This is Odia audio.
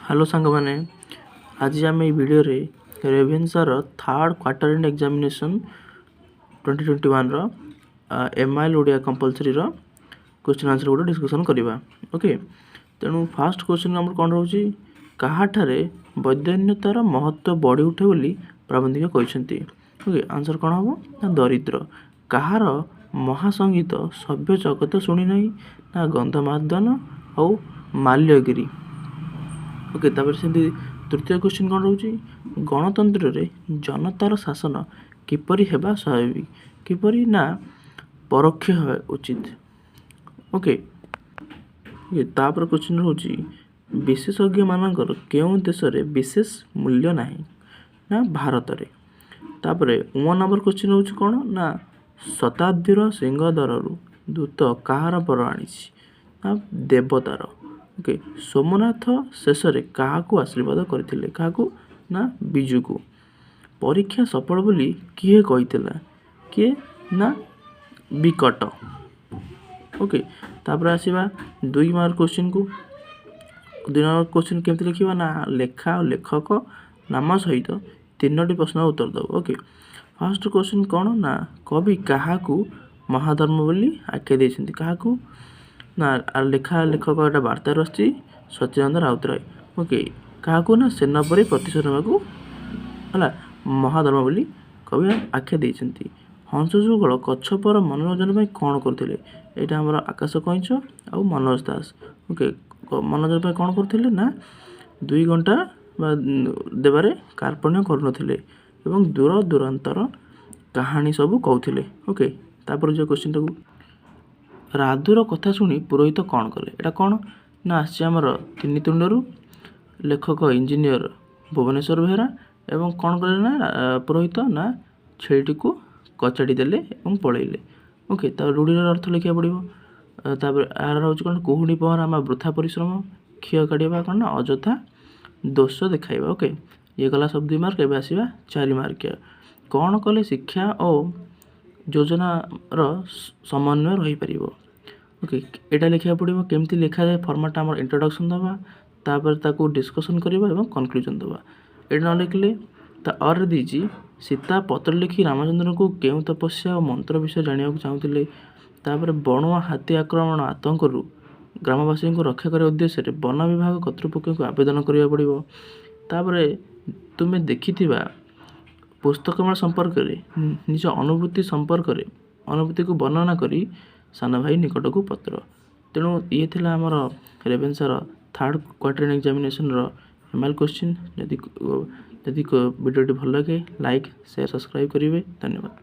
ହ୍ୟାଲୋ ସାଙ୍ଗମାନେ, ଆଜି ଆମେ ଏଇ ଭିଡ଼ିଓରେ ରେଭେନ୍ସାର ଥାର୍ଡ଼ କ୍ୱାର୍ଟର ଏଣ୍ଡ ଏକ୍ଜାମିନେସନ୍ 2021ର ଏମ୍ I L Odia କମ୍ପଲସରୀର question answer ଗୋଟେ ଡିସ୍କସନ୍ କରିବା। ଓକେ, ତେଣୁ ଫାର୍ଷ୍ଟ କ୍ୱେଶ୍ଚିନ୍ ଆମର କ'ଣ ରହୁଛି? କାହାଠାରେ ବଦାନ୍ୟତାର ମହତ୍ତ୍ୱ ବଢ଼ି ଉଠେ ବୋଲି ପ୍ରାବନ୍ଧିକ କହିଛନ୍ତି? ଓକେ, ଆନ୍ସର୍ କ'ଣ ହେବ ନା ଦରିଦ୍ର। କାହାର ମହାସଙ୍ଗୀତ ସଭ୍ୟ ଜଗତ ଶୁଣି ନାହିଁ? ନା ଗନ୍ଧମାର୍ଦ୍ଦନ ଆଉ ମାଲ୍ୟଗିରି। ଓକେ, ତାପରେ ସେମିତି ତୃତୀୟ କ୍ୱେଶ୍ଚିନ୍ କ'ଣ ରହୁଛି? ଗଣତନ୍ତ୍ରରେ ଜନତାର ଶାସନ କିପରି ହେବା ସ୍ୱାଭାବିକ? କିପରି ନା ପରୋକ୍ଷ ହେବା ଉଚିତ। ଓକେ, ତାପରେ କ୍ୱେଶ୍ଚିନ୍ ରହୁଛି, ବିଶେଷଜ୍ଞମାନଙ୍କର କେଉଁ ଦେଶରେ ବିଶେଷ ମୂଲ୍ୟ ନାହିଁ? ନା ଭାରତରେ। ତାପରେ 1 ନମ୍ବର କ୍ୱେଶ୍ଚିନ୍ ହେଉଛି କ'ଣ ନା ଶତାବ୍ଦୀର ସିଂହଦ୍ୱାରରୁ ଦୂତ କାହାର ବର ଆଣିଛି? ନା ଦେବତାର। ଓକେ, ସୋମନାଥ ଶେଷରେ କାହାକୁ ଆଶୀର୍ବାଦ କରିଥିଲେ? କାହାକୁ ନା ବିଜୁକୁ। ପରୀକ୍ଷା ସଫଳ ବୋଲି କିଏ କହିଥିଲା? କିଏ ନା ବିକଟ। ଓକେ, ତାପରେ ଆସିବା 2 ମାର୍କ କ୍ୱେଶ୍ଚିନ୍କୁ। 2 ନମ୍ବର କ୍ୱେଶ୍ଚିନ୍ କେମିତି ଲେଖିବା ନା ଲେଖା ଆଉ ଲେଖକ ନାମ ସହିତ ତିନୋଟି ପ୍ରଶ୍ନର ଉତ୍ତର ଦେବ। ଓକେ, ଫାର୍ଷ୍ଟ କ୍ୱେଶ୍ଚିନ୍ କ'ଣ ନା କବି କାହାକୁ ମହାଧର୍ମ ବୋଲି ଆଖ୍ୟା ଦେଇଛନ୍ତି? କାହାକୁ ନା ଲେଖା ଲେଖକ ଏଇଟା ବାର୍ତ୍ତାରୁ ଆସିଛି, ସଚ୍ଚିଦାନନ୍ଦ ରାଉତରାୟ। ଓକେ, କାହାକୁ ନା ସେନା ପରି ପ୍ରତିଶୋଧ ନେବାକୁ ହେଲା ମହାଧର୍ମ ବୋଲି କବି ଆଖ୍ୟା ଦେଇଛନ୍ତି। ହଂସଯୁଗଳ କଚ୍ଛପର ମନୋରଞ୍ଜନ ପାଇଁ କ'ଣ କରୁଥିଲେ? ଏଇଟା ଆମର ଆକାଶ କଇଁଛ ଆଉ ମନୋଜ ଦାସ। ଓକେ, ମନୋରଞ୍ଜନ ପାଇଁ କ'ଣ କରୁଥିଲେ ନା 2 ଘଣ୍ଟା ବା ଦେବାରେ କାର୍ପଣ୍ୟ କରୁନଥିଲେ ଏବଂ ଦୂର ଦୂରାନ୍ତର କାହାଣୀ ସବୁ କହୁଥିଲେ। ଓକେ, ତାପରେ ଯେଉଁ କ୍ୱେଶ୍ଚିନ୍ଟାକୁ, ରାଧୁର କଥା ଶୁଣି ପୁରୋହିତ କ'ଣ କଲେ? ଏଇଟା କ'ଣ ନା ଆସିଛି ଆମର ତିନି ତୁଣ୍ଡରୁ, ଲେଖକ ଇଞ୍ଜିନିୟର ଭୁବନେଶ୍ୱର ବେହେରା। ଏବଂ କ'ଣ କଲେ ନା ପୁରୋହିତ ନା ଛେଳିଟିକୁ କଚାଡ଼ି ଦେଲେ ଏବଂ ପଳେଇଲେ। ଓକେ, ତାପରେ ରୂଢ଼ିର ଅର୍ଥ ଲେଖିବାକୁ ପଡ଼ିବ। ତାପରେ ଏହାର ରହୁଛି କ'ଣ? କୁହୁଡ଼ି ପହଁରା ଆମ ବୃଥା ପରିଶ୍ରମ, ଖିଅ କାଢ଼ିବା କ'ଣ ନା ଅଯଥା ଦୋଷ ଦେଖାଇବା। ଓକେ, ଇଏ ଗଲା ସବୁ 2 ମାର୍କ। ଏବେ ଆସିବା 4 ମାର୍କିଆ। କ'ଣ କଲେ ଶିକ୍ଷା ଓ ଯୋଜନାର ସମନ୍ୱୟ ରହିପାରିବ? ଓକେ, ଏଇଟା ଲେଖିବାକୁ ପଡ଼ିବ। କେମିତି ଲେଖାଯାଏ ଫର୍ମାଟ୍ଟା ଆମର ଇଣ୍ଟ୍ରୋଡକ୍ସନ୍ ଦେବା, ତାପରେ ତାକୁ ଡିସ୍କସନ୍ କରିବା ଏବଂ କନକ୍ଲୁଜନ୍ ଦେବା। ଏଇଟା ନ ଲେଖିଲେ ତା ଅରରେ ଦେଇଛି, ସୀତା ପତ୍ର ଲେଖି ରାମଚନ୍ଦ୍ରଙ୍କୁ କେଉଁ ତପସ୍ୟା ଓ ମନ୍ତ୍ର ବିଷୟରେ ଜାଣିବାକୁ ଚାହୁଁଥିଲେ? ତାପରେ ବଣୁଆ ହାତୀ ଆକ୍ରମଣ ଆତଙ୍କରୁ ଗ୍ରାମବାସୀଙ୍କୁ ରକ୍ଷା କରିବା ଉଦ୍ଦେଶ୍ୟରେ ବନ ବିଭାଗ କର୍ତ୍ତୃପକ୍ଷଙ୍କୁ ଆବେଦନ କରିବାକୁ ପଡ଼ିବ। ତାପରେ ତୁମେ ଦେଖିଥିବା ପୁସ୍ତକ ମେଳା ସମ୍ପର୍କରେ ନିଜ ଅନୁଭୂତି ସମ୍ପର୍କରେ ଅନୁଭୂତିକୁ ବର୍ଣ୍ଣନା କରି ସାନ ଭାଇ ନିକଟକୁ ପତ୍ର। ତେଣୁ ଇଏ ଥିଲା ଆମର ରେଭେନ୍ସାର ଥାର୍ଡ଼ କ୍ୱାର୍ଟର ଏକ୍ଜାମିନେସନ୍ର ଏମ୍ I L question. ଯଦି ଭିଡ଼ିଓଟି ଭଲ ଲାଗେ, ଲାଇକ୍, ସେୟାର, ସବସ୍କ୍ରାଇବ୍ କରିବେ। ଧନ୍ୟବାଦ।